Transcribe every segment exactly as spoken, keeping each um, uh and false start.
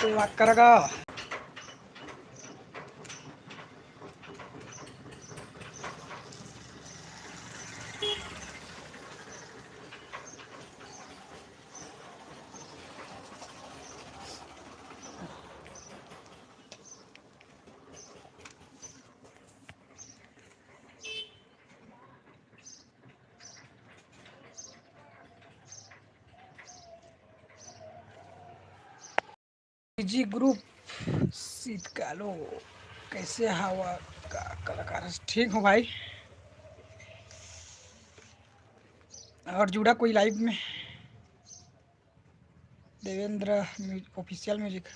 के बात करेगा। जी ग्रुप शीतकालो, कैसे हवा का कलाकार? ठीक हूँ भाई। और जुड़ा कोई लाइव में? Devendra music-, official music.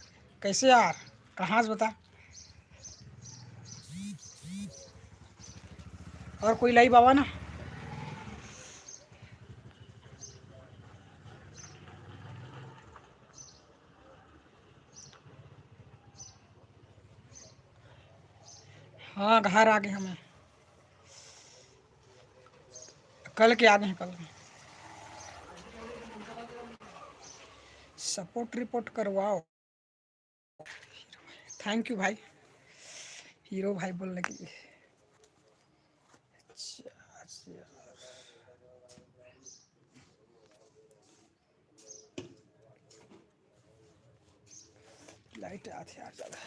कैसे यार, कहाँ से बता? और कोई लाइव आवा ना। हाँ, घर आ गए हमें, कल के आ गए हैं, कल के। सपोर्ट रिपोर्ट करवाओ। थैंक यू भाई, हीरो भाई बोलने के लिए। अच्छा, अच्छा। लाइट आथे यार ज्यादा।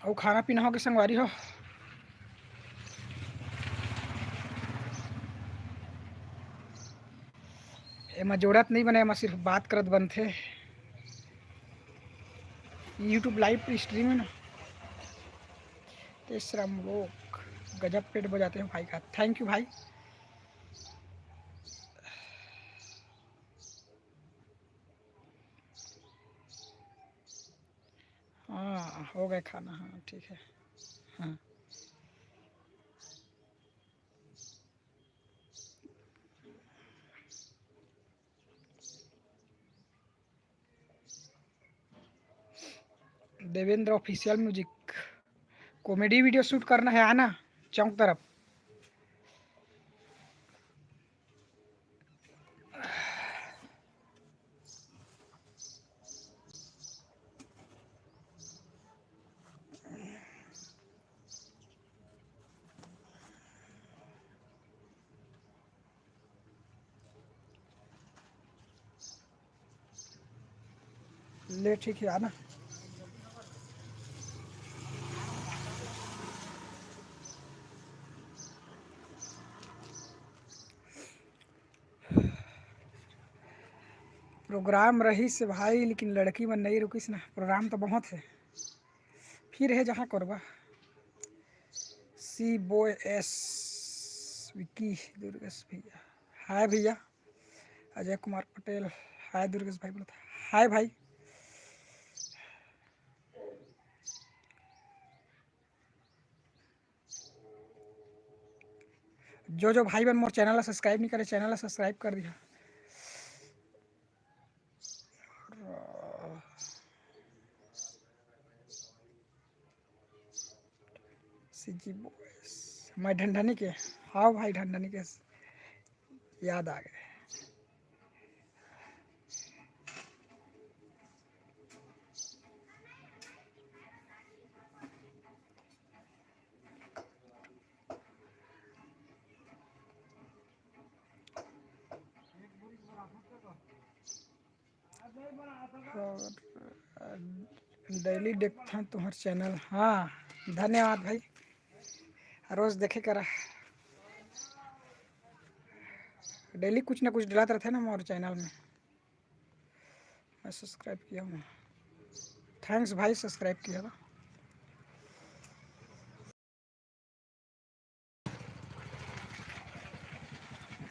अउ खाना पीना हो के संगवारी हो? एमा जोड़त नहीं बने, एमा सिर्फ बात करत बनथे। YouTube लाइव स्ट्रीम है ना, तीसरा लोग गजब पेट बजाते हैं भाई का। थैंक यू भाई। हाँ, हो गए खाना, हाँ, ठीक है, हाँ। Devendra official music, comedy video shoot करना है, आना चौक तरफ। ले ठीक है, आना। प्रोग्राम रहिस भाई, लेकिन लड़की मन नहीं रुकिस ना। प्रोग्राम तो बहुत है, फिर है जहाँ करबा। सी बॉय एस विकी दुर्गेश भैया, हाय भैया। अजय कुमार पटेल, हाय दुर्गेश भाई बोलत, हाय भाई। जो जो भाई बन मोर चैनल ला सब्सक्राइब नहीं करे, चैनल ला सब्सक्राइब कर दिया। सीजी बॉयज, मैं ढनढनी के। हाँ भाई, ढनढनी के याद आ गए। और डेली देखथन तुहर चैनल। हाँ, धन्यवाद भाई, रोज देखे करा। डेली कुछ ना कुछ डलत रहथे ना मोर चैनल में, मैं सब्सक्राइब किया हूँ। थैंक्स भाई, सब्सक्राइब किया था।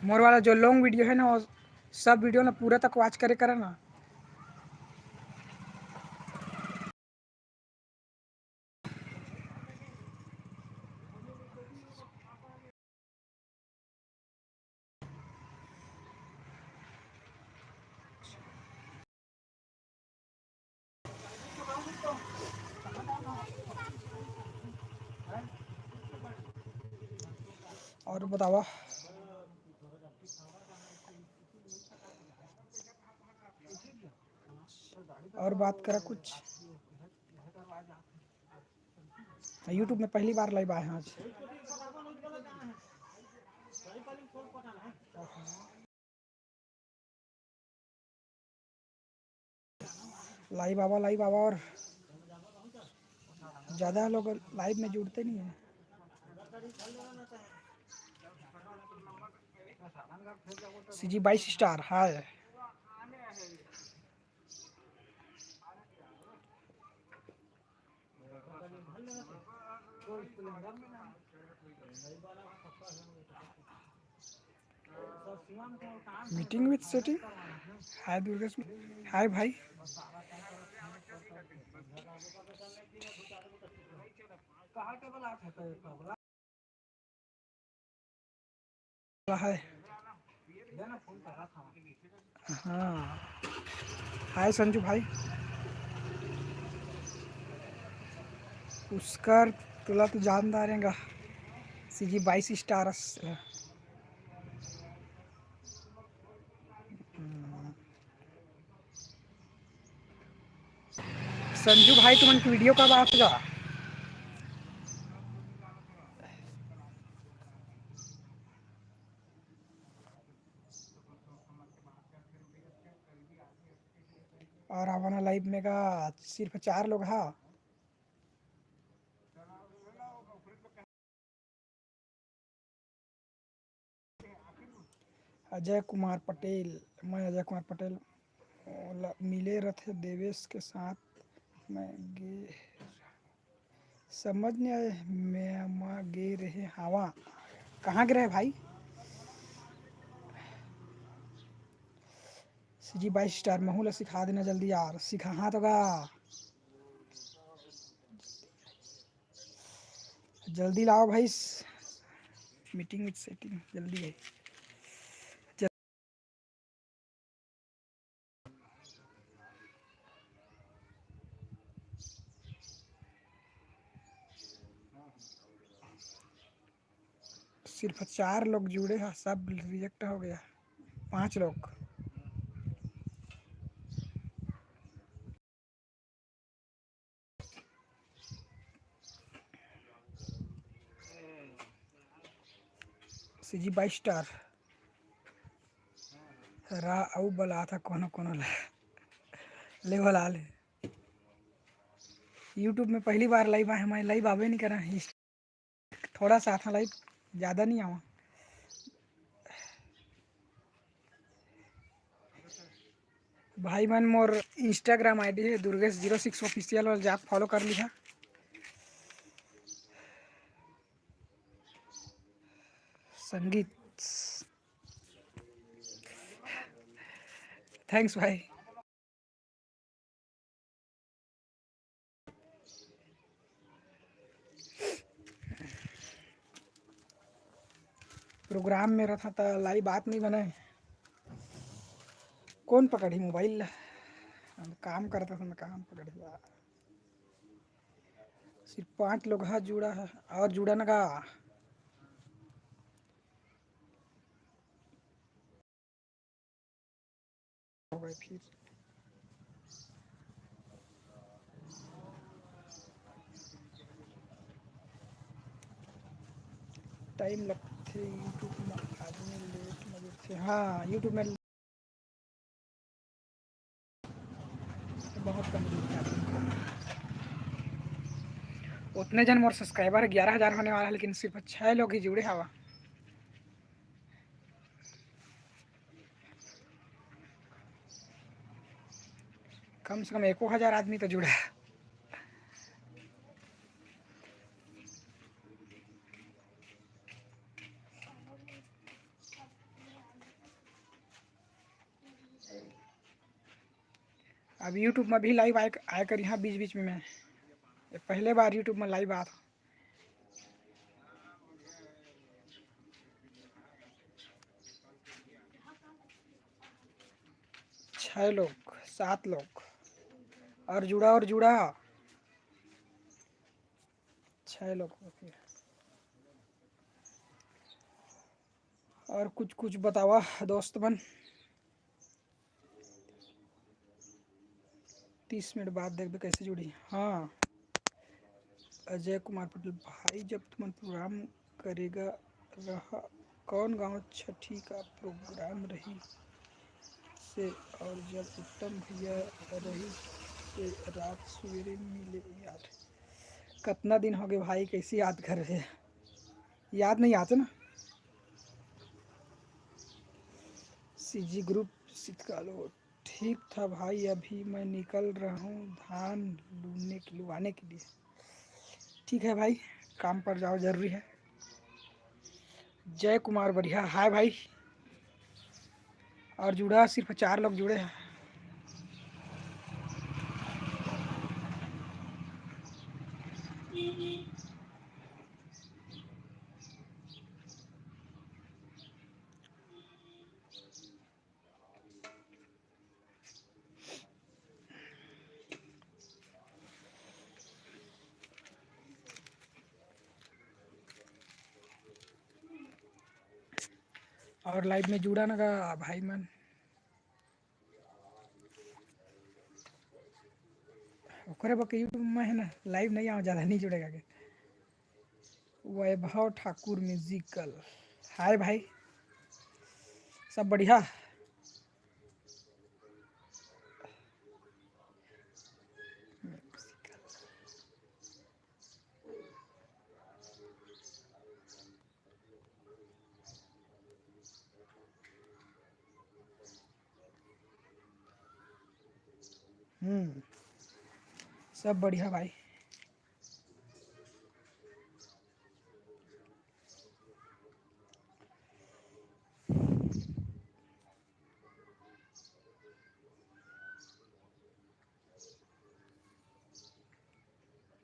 मोर वाला जो लॉन्ग वीडियो है ना, वो सब वीडियो ना पूरा तक वॉच करे करा ना। और बतावा, और बात करा कुछ। YouTube में पहली बार लाइव आए हैं आज। लाइव आवा, लाइव आवा, और ज़्यादा लोग लाइव में जुड़ते नहीं है। सीजी बाईस star, hi. Meeting with setting। हाय दुर्गेश, हाय भाई। हाय। हाँ, हाय संजू भाई। पुष्कर, तुला तो जानदार रहेगा, सीजी बाईस स्टारस। संजू भाई, तुमन के वीडियो कब आत गा? और आवाना लाइव में का सिर्फ चार लोग हा। अजय कुमार पटेल, मैं अजय कुमार पटेल, ओला मिले रथे देवेश के साथ। मैं गे, समझ नहीं आए, मैं मा गे रहे हावा। कहाँ गे रहे भाई? सीजी बाईस स्टार, महू ला सिखा देना जल्दी यार। सिखा, हाँ तो गा। जल्दी लाओ भाई, meeting with setting, जल्दी है। सिर्फ चार लोग जुड़े हैं, सब रिजेक्ट हो गया। पांच लोग। सीजी बाईस स्टार रा अउ बला था कोनो कोनो ला। ले बला ले। YouTube में पहली बार लाइव आए, मैं लाइव आवे नहीं करा। थोड़ा सा आता लाइव, ज़्यादा नहीं आवा। भाई मन, मोर Instagram ID है दुर्गेश zero six official, वाला जाके follow कर लिहा। संगीत, thanks भाई। प्रोग्राम में रहा था, लाइव बात नहीं बने। कौन पकड़ी मोबाइल? हम काम करता था, मैं काम पकड़ी। सिर्फ पांच लोग हा जुड़ा है, और जुड़ा ना गा। हो गए फिर। टाइम लगथे YouTube में, आदमी लेट में जुड़थे। हाँ, YouTube में बहुत कम जुड़थे आदमी। उतने जन मोर subscriber ग्यारह हजार होने वाला है, लेकिन सिर्फ छः लोग ही जुड़े हवा। कम से कम एको हजार आदमी तो जुड़ा। अब YouTube में भी लाइव आए, आए कर यहाँ बीच बीच में मैं, ये पहले बार YouTube में लाइव आया था। छः लोग, सात लोग, और जुड़ा, और जुड़ा, छः लोग हो गए। और कुछ कुछ बतावा दोस्त मन। तीस मिनट बाद देखबे कैसे जुड़ी। हाँ, अजय कुमार पटेल भाई, जब तुमन प्रोग्राम करेगा रहा, कौन गांव छठी का प्रोग्राम रही से, और जब उत्तम भैया रही से रात सवेरे मिले यार। कतना दिन हो गए भाई, कैसे याद कर रहे? याद नहीं आते ना। सीजी ग्रुप सितकालो। ठीक था भाई, अभी मैं निकल रहा हूँ धान लूने के, लुआने के लिए। ठीक है भाई, काम पर जाओ, जरूरी है। जय कुमार बढ़िया, हाय भाई। और जुड़ा, सिर्फ चार लोग जुड़े हैं। और लाइव में जुड़ा ना गा भाई मन। ओकरे बके YouTube में है ना, लाइव नहीं आवा, ज़्यादा नहीं जुड़ेगा के। वैभव ठाकुर म्यूजिकल, हाय भाई, सब बढ़िया। हम्म, सब बढ़िया भाई।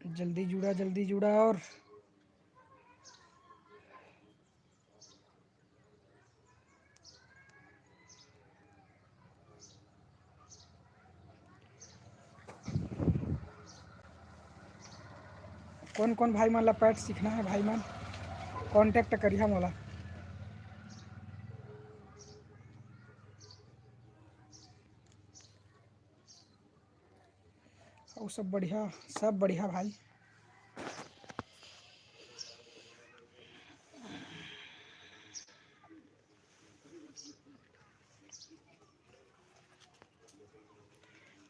जल्दी जुड़ा, जल्दी जुड़ा। और कौन कौन भाई मन ला पैट सीखना है, भाई मन contact करिहा मोला। अउ सब बढ़िया, सब बढ़िया भाई।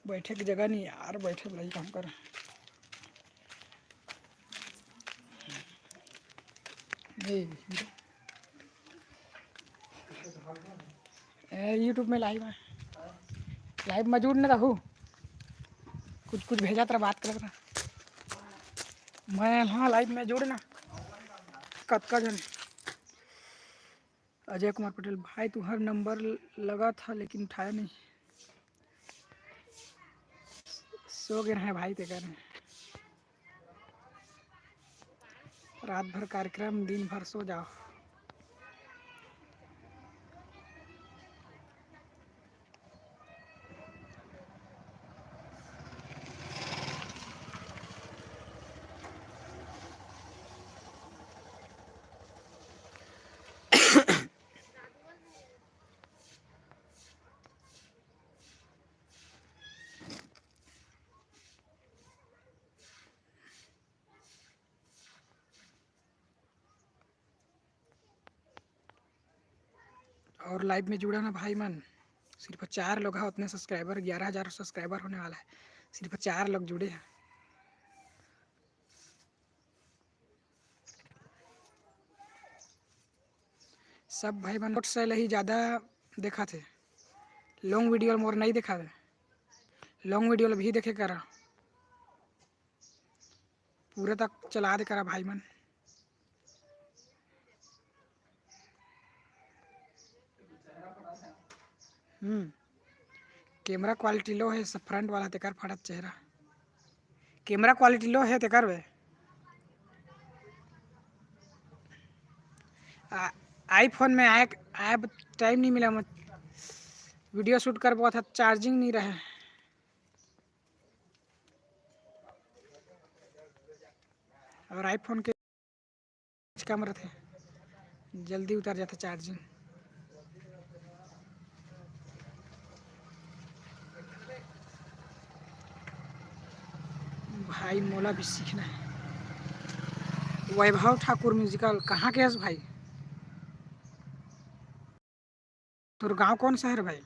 बैठे के जगह नहीं यार, बैठे वाला ही काम कर। ए, ए, YouTube में लाइव है, लाइव में जुड़ न रहू, कुछ कुछ भेजत रह, बात करत रह। मैं हाँ लाइव में जुड़ ना, कतका जन। अजय कुमार पटेल, भाई तुहर नंबर लगा था लेकिन उठाया नहीं, सो गए हैं भाई तेकर। रात भर कार्यक्रम, दिन भर सो जाओ। और लाइव में जुड़ा ना भाई मन, सिर्फ चार लोग हैं उतने सब्सक्राइबर, ग्यारह हज़ार सब्सक्राइबर होने वाला है, सिर्फ चार लोग जुड़े हैं। सब भाई मन शॉर्ट्स वाला ही ज़्यादा देखा थे, लॉन्ग वीडियो मोर नहीं देखा थे, लॉन्ग वीडियो भी देखे करा, पूरा तक चला दे करा भाई मन। हम्म, कैमरा क्वालिटी लो है, सब फ्रंट वाला तेकर फटत चेहरा। कैमरा क्वालिटी लो है तेकर बे। आ, आईफोन में आए, आए टाइम नहीं मिला, मैं वीडियो शूट कर पाया था, चार्जिंग नहीं रहे। और आईफोन के कम रहते, जल्दी उतर जाता चार्जिंग। भाई, मोला भी सीखना है। वैभव ठाकुर म्यूजिकल, कहाँ के हस भाई? तोर गांव कौन शहर भाई?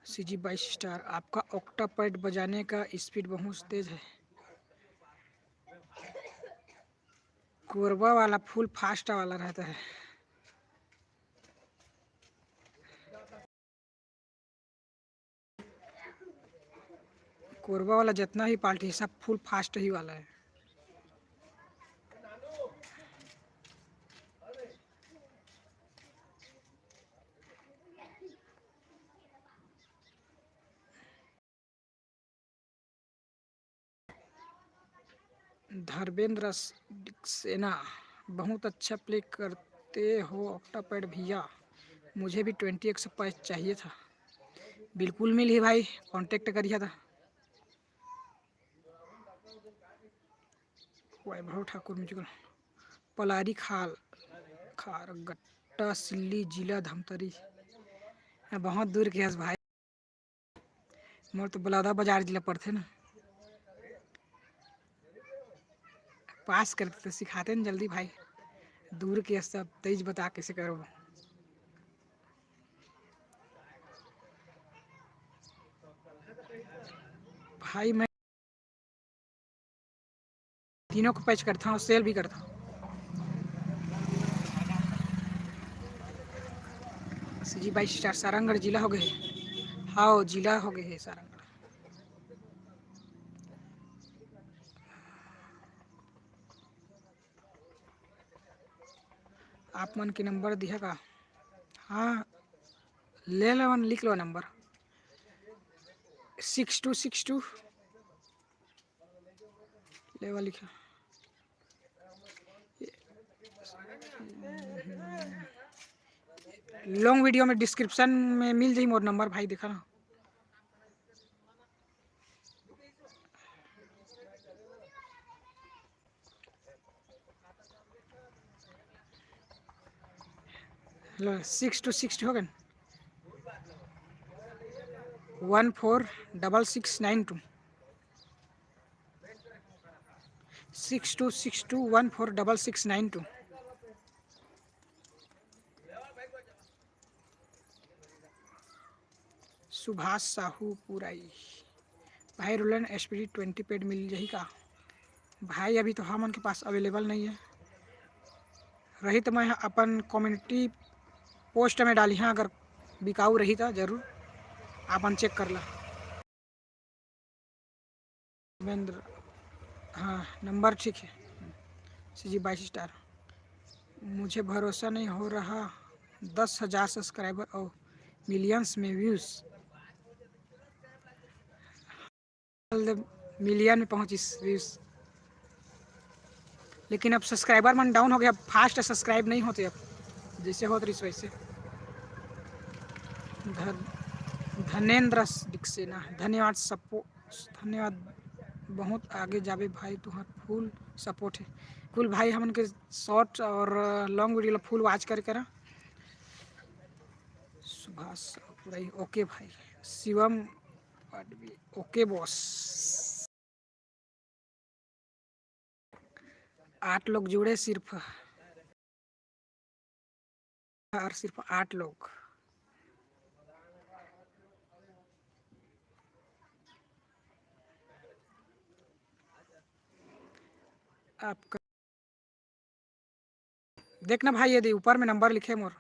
सी जी बाईस स्टार, आपका ऑक्टापैड बजाने का स्पीड बहुत तेज है। कोरबा वाला फुल फास्ट वाला रहता है। कोरबा वाला जितना ही पार्टी है, सब फुल फास्ट ही वाला है। धर्मेंद्र सक्सेना, बहुत अच्छा प्ले करते हो ऑक्टापैड भैया, मुझे भी ट्वेंटी एक्स पैच चाहिए था। बिल्कुल मिलही भाई, कॉन्टेक्ट करिहा था। वैभव ठाकुर म्यूजिकल, पलारी खाल, खारगट्टा सिल्ली, जिला धमतरी। बहुत दूर के हस भाई। मोर तो बलौदा बाजार जिला पड़थे ना। पास करते तो सिखाते न जल्दी भाई। दूर के सब तेज बता कैसे करो। भाई मैं तीनों को पैच करता हूँ, सेल भी करता हूँ। सी जी बाईस स्टार, सारंगढ़ जिला हो गए। हाँ, जिला हो गए है सारंगढ़। आप मन के नंबर दिहा का? हाँ, ले लो, लिख लो number, six two six two. लेवा लिखा। लॉन्ग वीडियो में डिस्क्रिप्शन में मिल जाई मोर नंबर भाई, देखा ना। Hello, six two six two हो गए, one four double six nine two. Six two six two one four double six nine two. Subhash Sahu पुराई, भाई Roland S P D twenty pad मिल जाही का? भाई अभी तो हमन के पास अवेलेबल नहीं है, रही तो मैं अपन कम्युनिटी पोस्ट में डाली हाँ, अगर बिकाऊ रही तो जरूर आपन चेक कर ला। धर्मेंद्र, हाँ, नंबर ठीक है। सी जी बाईस स्टार, मुझे भरोसा नहीं हो रहा, दस हज़ार सब्सक्राइबर और मिलियंस में व्यूज, मिलियन में पहुँचिस व्यूज, लेकिन अब सब्सक्राइबर मन डाउन हो गया, अब फास्ट सब्सक्राइब नहीं होते, अब जैसे होत रहिस वैसे। धन-, धनेंद्र डिक्सेना, धन्यवाद सपो-, धन्यवाद, बहुत आगे जाबे भाई, तुहार फुल सपोर्ट है। कुल भाई हमन के शॉर्ट और लॉन्ग वीडियो ला फुल वॉच करे करा। सुभाष पुराई, ओके भाई। शिवम पाडवी, ओके बॉस। आठ लोग जुड़े सिर्फ, और सिर्फ आठ लोग। आपका देखना भाई, ये दे ऊपर में नंबर लिखे मोर,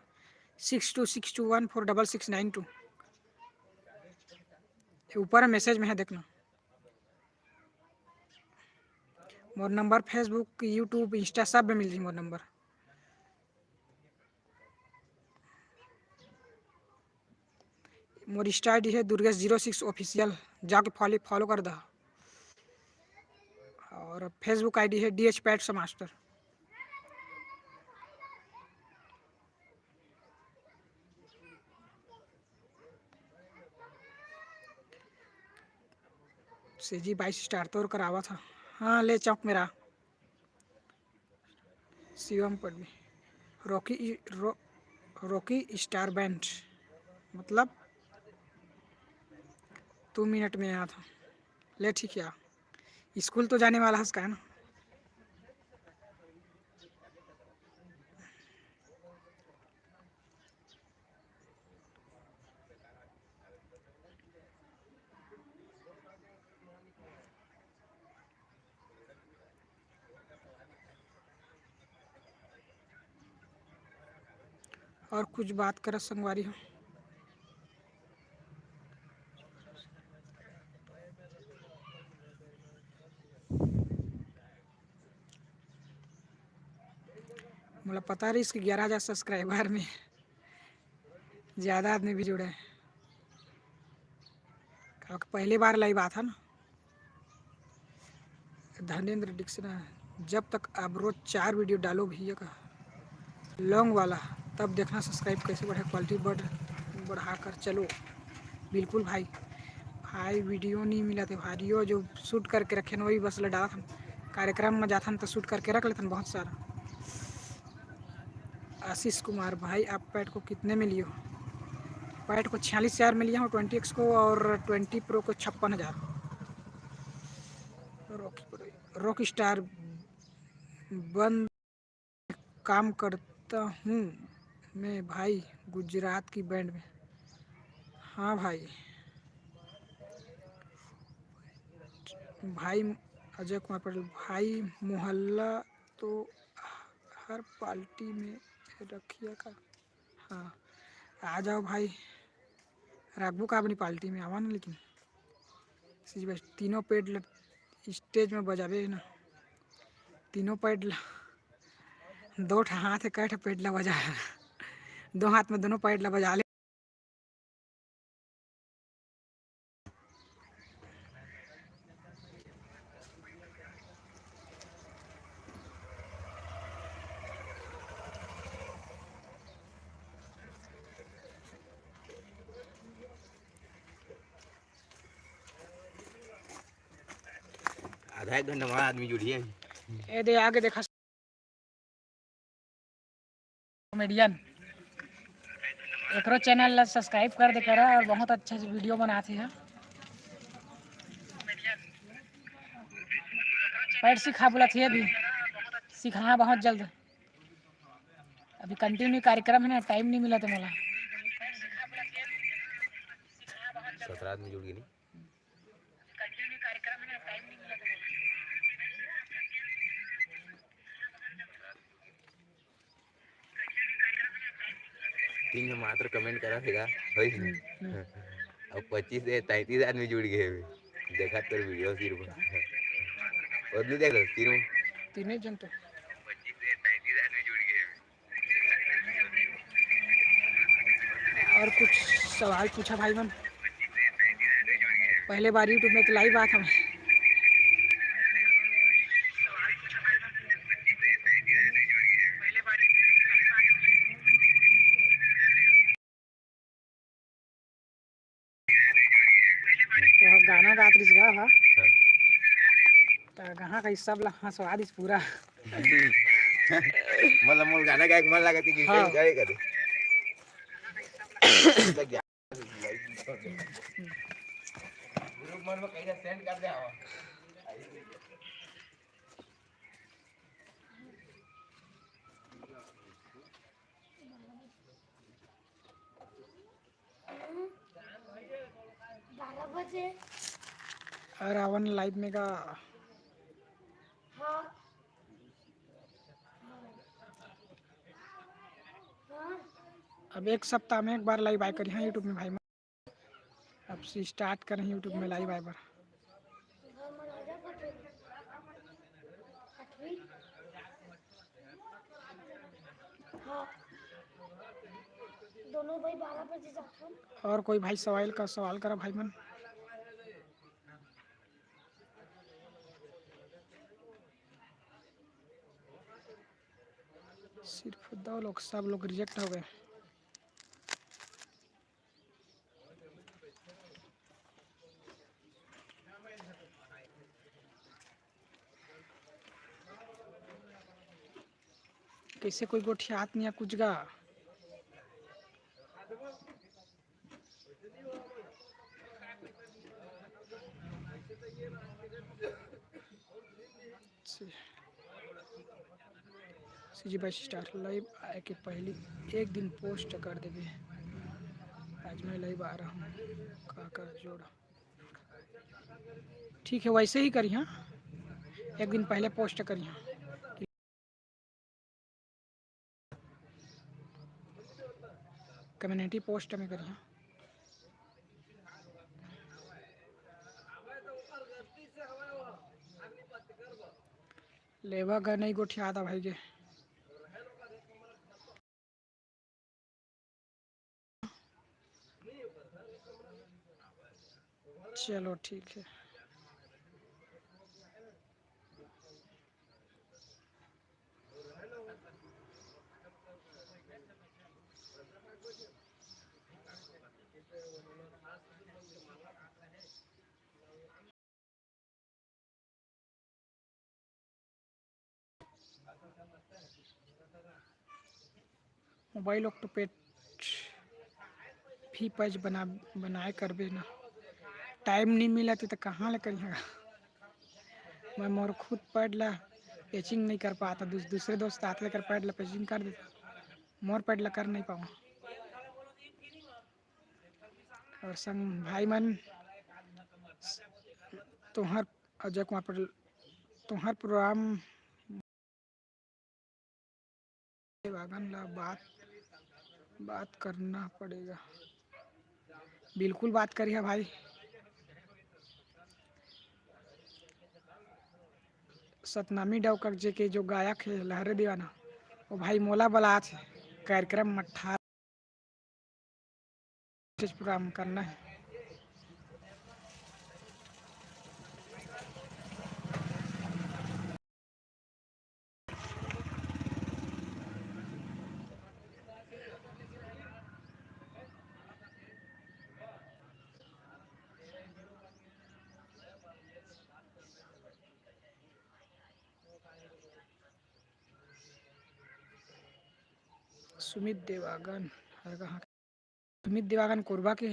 six two six two one four double six nine two. ऊपर में मैसेज में है, देखना। मोर नंबर Facebook, YouTube, Insta सब में मिल जाही मोर नंबर। मोर Insta ID है दुर्गेश जीरो सिक्स ऑफिशियल, जाके फॉलो, फॉलो कर दा। और Facebook ID है D H Pats Master। CG बाईस स्टार तोर करावा था। हाँ, ले चौक मेरा। शिवम पड़वी। रॉकी इ-, रो-, रॉकी स्टार बैंड, मतलब, दो मिनट में आया था। ले, ठीक है, स्कूल तो जाने वाला है उसका, है ना? और कुछ बात करत संगवारी हो। मोला पता रहिस कि ग्यारह हजार सब्सक्राइबर में ज़्यादा आदमी भी जुड़े हैं। काबर कि पहली बार लाइव आत हन ना। धनेंद्र डिक्सना, जब तक आप रोज चार वीडियो डालो भैया का लॉन्ग वाला, तब देखना सब्सक्राइब कैसे बढ़े, क्वालिटी बढ़ बढ़ा कर चलो। बिल्कुल भाई, भाई वीडियो नहीं मिला थे भाई, यो जो शूट करके रखे न वही बस लड़ा हम। कार्यक्रम में जाथन तो शूट करके रख लेथन बहुत सारा। आशीष कुमार, भाई आप पैट को कितने में लियो? पैट को छियालीस हज़ार में लिया हूँ, ट्वेंटी एक्स को, और ट्वेंटी प्रो को छप्पन हज़ार। रॉक, रॉक स्टार बंद काम करता हूँ मैं भाई, गुजरात की बैंड में। हाँ भाई, भाई अजय कुमार पटेल, भाई मोहल्ला तो हर पार्टी में रखिए का। हाँ, आ जाओ भाई, राखबो का अपनी पार्टी में, आवा ना। लेकिन सीज बस तीनों पैड ल स्टेज में बजाबे ना, तीनों पैड ल, दो ठा हाथ है, कै ठा पैड ला बजा, दो हाथ में दोनों पैड ला बजा ले। आधा एक घंटा में आदमी जुड़िए। ए दे आगे देखा। कॉमेडियन, एकरो चैनल ला सब्सक्राइब कर दे करा, और बहुत अच्छा वीडियो बनाथे ह। पैट सिखा बोलत हे अभी, सिखाहा बहुत जल्द। अभी कंटिन्यू कार्यक्रम है ना, टाइम नहीं मिला था मोला। सत्रह आदमी जुड़ गए नहीं। तीन झन मात्र कमेंट करा थे गा, होइस ना? हम्म, हम्म। अब पच्चीस से तैंतीस आदमी जुड़ गए हवे। देखा तोर वीडियो सिर्फ। और नहीं देख लो, सिर्फ तीन झन तो। और कुछ सवाल पूछा भाई मन। पहले बार YouTube में तो लाइव आत हमें। तो गाना गात रहिस गा, हाँ। हाँ। तो कहाँ का सब ला हंसवा दिस पूरा। मतलब मोर गाना गाए के मन लागत हे कि हाँ। गाए कर। लग गया। ग्रुप मन में कहीं सेंड कर दे हवा। बारह बजे। और आवन लाइव में का। हाँ। हाँ। अब एक सप्ताह में एक बार लाइव आए करिहा YouTube में भाई। अब से स्टार्ट करें YouTube में लाइव आए बर। हाँ। दोनों भाई बारह बजे जाथन। और कोई भाई सवाल का सवाल करा भाई मन। सिर्फ दो लोग, सब लोग रिजेक्ट हो गए। कैसे कोई गोठियात नहीं है कुछ गा। सीजी बाईस स्टार लाइव आए के पहली एक दिन पोस्ट कर देबे। आज मैं लाइव आ रहा हूँ, का का जोड़ा। ठीक है, वैसे ही करिहा, एक दिन पहले पोस्ट करिहा। कम्युनिटी पोस्ट में करिहा। लेवा गा नहीं गोठियात भाई के। चलो ठीक है। मोबाइल ऑक्टोपेट फी पैज बना बनाए करबे ना। टाइम नहीं मिला तो, तो कहाँ ले करिहा। मैं मोर खुद पैड ला पैचिंग नहीं कर पाता, दूस, दूसरे दोस्त आते कर पैड ला पैचिंग कर देता, मोर पैड ला कर नहीं पाऊँ। और संग भाई मन, तुहर अजय कुमार पटेल, तुहर प्रोग्राम वागन ला बात बात करना पड़ेगा। बिल्कुल बात करिहा भाई। सतनामी डौकक जे के जो गायक है लहरे दीवाना, वो भाई मोला बलात है कार्यक्रम मट्ठा प्रोग्राम करना है। सुमित देवागन हर कहाँ के? सुमित देवागन कोरबा के।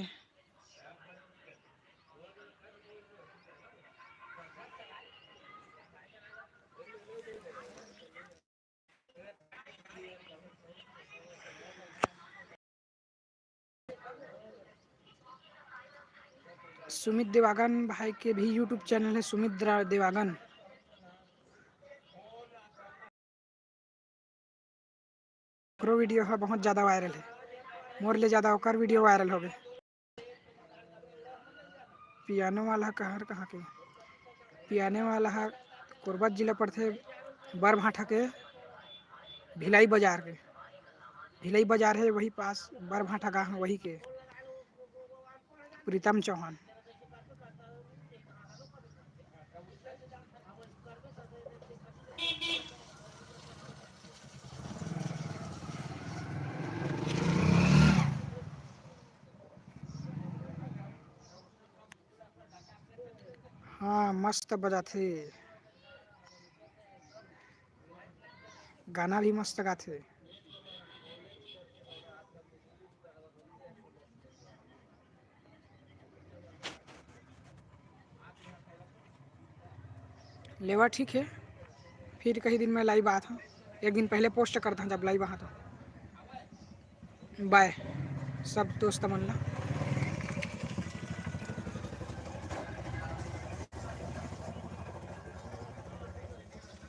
सुमित देवागन भाई के भी YouTube चैनल है, सुमित द्रा-, देवागन। ओकरो वीडियो ह बहुत ज़्यादा वायरल है, मोर ले ज़्यादा ओकर वीडियो वायरल होगे। पियानो वाला ह कहर कहाँ के? पियानो वाला ह कोरबा जिला पड़थे, बरभाठा के भिलाई बाजार के, भिलाई बाजार है वही पास बरभाठा गाँव है वही के। प्रीतम चौहान। हाँ, मस्त बजाथे, गाना भी मस्त गाथे। लेवा ठीक है, फिर कहीं दिन मैं लाइव आत हूँ, एक दिन पहले पोस्ट करता हूँ जब लाइव आहा तो। बाय सब दोस्त मन ला।